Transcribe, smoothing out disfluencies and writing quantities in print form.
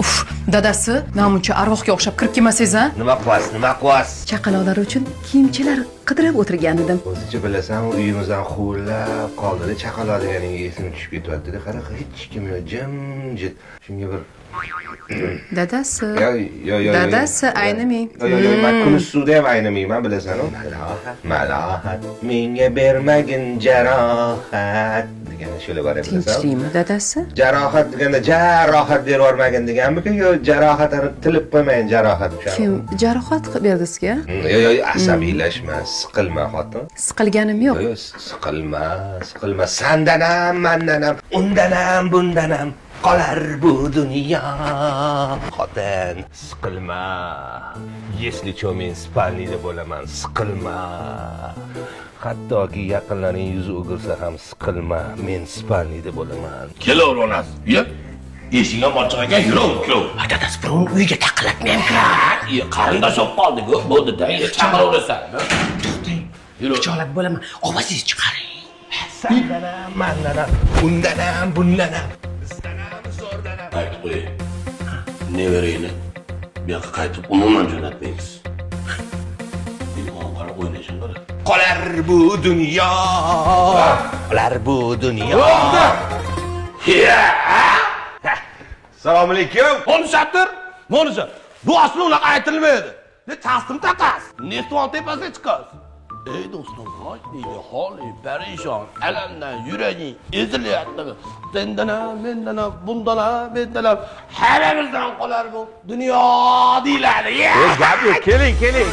Uf, dadasi, namuncha arvohga o'xshab kirib kelmasangiz, a? Nima qilyapsiz, nima qilyapsiz? Chaqaloqlar uchun kiyimchalar qidirib o'tirgan edim. O'zicha bilasan, uyimizdan huvillab qoldi. Chaqaloq deganingga esim tushib ketyapti. Qara, hech kim yo'q, jimjit. Shunga bir Dadasi. Yo, yo, yo. Dadasi, aynimang. Yo, yo, yo, man kuni suvda ham aynimayman, bilasan-ku. Malohat, malohat, menga bermagin jarohat degani shular bor, bilasan. Tinchlikmi, dadasi? Jarohat deganda jarohat berib yubormagin deganmikin yo jarohatini tilib qo'ymagin jarohat? Kim jarohat qilib berdi sizga? Yo, yo, asabiylashma, siqilma, xotin. Siqilganim yo'q. Yo, siqilma, siqilma. Sandan ham, mandan ham, undan ham, bundan ham qolar bu dunyo. Xotin, siqilma. Если что, men спальни da bo'laman, siqilma. Hattoki yaqinlaring yuzi o'girsa ham siqilma, men спальни da bo'laman. Kelaver onasi. Yep. Eshik ham ochiq ekan, yuraver, kelaver. Dadasi, birovni uyiga taqillatmang. Qarindosh bo'lib qoldik, bo'ldi da, chaqiraverasan. To'xtang. Yuraver. Pichoqlab bo'laman. Ovozingizni chiqaring. Sandan ham, mandan ham, undan ham, bundan ham, bizdan ham, zo'rdan ham. Aytib qo'yay. Nevarangni bu yoqqa qaytib umuman jo'natmaymiz. Telefon qara, o'ynashini qara. Qolar bu dunyo. Qolar bu dunyo. Assalomu alaykum. Monishatir, Monisha. Bu asli unaqa aytilmaydi. Ne taslim taqasiz, ne suv tepasiga chiqasiz. Ey do'stim, voy deydi, holi parishon, alamdan yuraging ezilyaptimi? Sendan ham, mendan ham, bundan ham, mendan ham, hammamizdan qolar bu dunyo deyiladi. Gap yo'q, keling, keling.